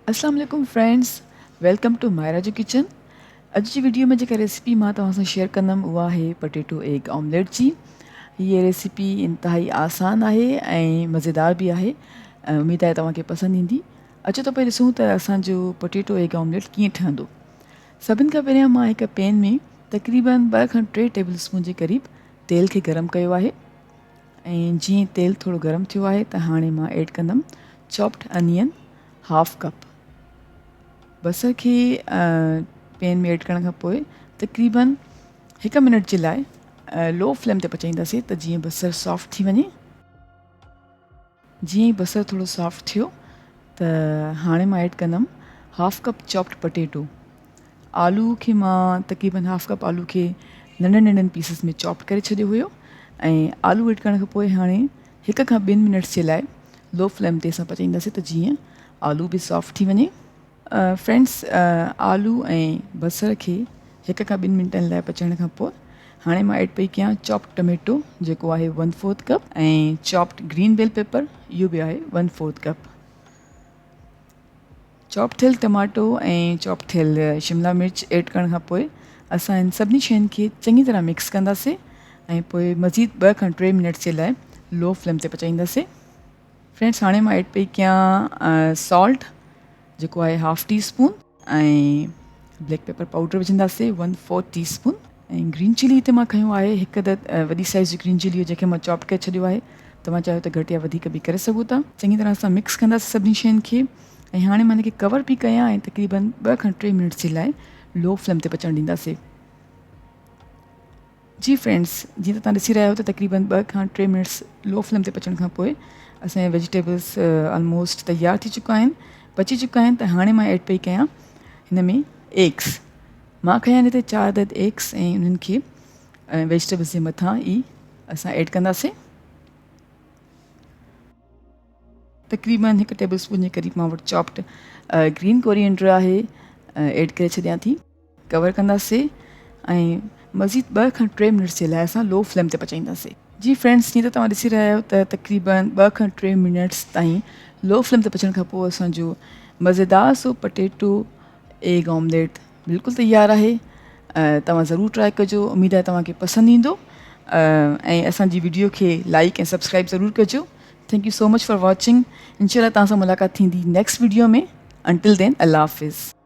اسلام عليڪم friends welcome to Mahira جو ڪچن. اڄ جي ويڊيو ۾ جيڪا ريسيپي مان توهان سان شيئر ڪندم اها آهي پٽيٽو ايگ آمليٽ جي. هيء ريسيپي انتهائي آسان آهي ۽ مزيدار به آهي. اميد آهي توهان کي پسند ايندي. اچو ته پوء ڏسون ته اسان جو پٽيٽو ايگ آمليٽ ڪيئن ٺهندو. سڀن کان پهريان مان هڪ پين ۾ تقريبن 2 کان 3 ٽيبل اسپون جي قريب تيل کي گرم ڪيو آهي ۽ جيئن تيل ٿورو گرم ٿيو آهي ته هاڻي مان ايڊ ڪندم چاپڊ انين هاف ڪپ. بصر کي پين ۾ ايڊ ڪرڻ کان پوء تقريبن هڪ منٽ جي لاء لو فليم تي پچائينداسين ته جيئن بصر سافٽ ٿي وڃي. جيئن ئي بصر ٿورو سافٽ ٿيو ته هاڻي مان ايڊ ڪندم هاف ڪپ چاپڊ پٽيٽو. آلو کي مان تقريبن هاف ڪپ آلو کي ننڍن ننڍن پيسز ۾ چاپڊ ڪري ڇڏيو هيو ۽ آلو ايڊ ڪرڻ کان پوء هاڻي هڪ کان ٻن منٽس جي لاء لو فليم تي اسان پچائينداسين ته جيئن آلو به سافٽ ٿي وڃي. فرينڊس آلو ۽ بصر کي هڪ کان ٻن منٽن لاء پچائڻ کان پوء هاڻي مان ايڊ پئي ڪيان چاپڊ ٽميٽو جيڪو آهي 1/4 ڪپ ۽ چاپڊ گرين بيل پيپر اهو به آهي 1/4 ڪپ. چاپ ٿيل ٽماٽو ۽ چاپ ٿيل شملا مرچ ايڊ ڪرڻ کان پوء اسان ان سڀني شين کي چڱي طرح مڪس ڪنداسين ۽ پوء مزيد 2 کان 3 منٽس جي لاء لو فليم تي پچائينداسين. فرينڊس هاڻي مان ايڊ پئي ڪيان سالٽ جيڪو آهي half teaspoon ۽ black pepper powder وجهنداسي 1/4 ٽي اسپون ۽ گرين چلي هتي مان کنيو آهي هڪ عدد وڏي سائز جو گرين چلي جنهن کي مان چاپ ڪري ڇڏيو آهي. توهان چاهيو ته گهٽ يا وڌيڪ به ڪري سگهو ٿا. چڱي طرح سان مڪس ڪنداسي سڀني شين کي ۽ هاڻي مان هن کي ڪور پئي ڪيان ۽ تقريبن 2 کان 3 منٽس جي لاء لو فليم تي پچڻ ڏينداسي. جي فرينڊس جيئن ته توهان ڏسي رهيا آهيو ته تقريبن 2 کان 3 منٽس لو فليم تي پچڻ کان پوء اسان جا ويجيٽيبلس آلموسٽ تيار ٿي چڪا آهن، پچي چڪا آهن ته هاڻي مان ايڊ پئي ڪيان هن ۾ ايگس. مان کنيا آهن هتي 4 عدد ايگس ۽ انهن کي ويجيٽيبلس جي مٿان ئي اسان ايڊ ڪنداسين. تقريبن هڪ ٽيبل اسپون جي قريب مان وٽ چاپڊ گرين ڪورينڊر آهي، ايڊ ڪري ڇڏيان ٿي. ڪور ڪنداسي ۽ مزيد 2 کان 3 منٽس جي لاء اسان لو فليم تي پچائينداسي. جي فرينڊس جيئن ته توهان ڏسي رهيا آهيو ته تقريبن 2 کان 3 منٽس تائين لو فليم تي پچڻ کان پوء اسان جو مزيدار سو پٽيٽو ايگ آمليٽ بلڪل تيار آهي. توهان ضرور ٽرائي ڪجو، اميد آهي توهان کي پسند ايندو ۽ اسان جي ويڊيو کي لائڪ ۽ سبسڪرائب ضرور ڪجو. Thank you so much for watching. انشاء الله توهان سان ملاقات ٿيندي نيڪسٽ ويڊيو ۾. انٽل دين الله حافظ.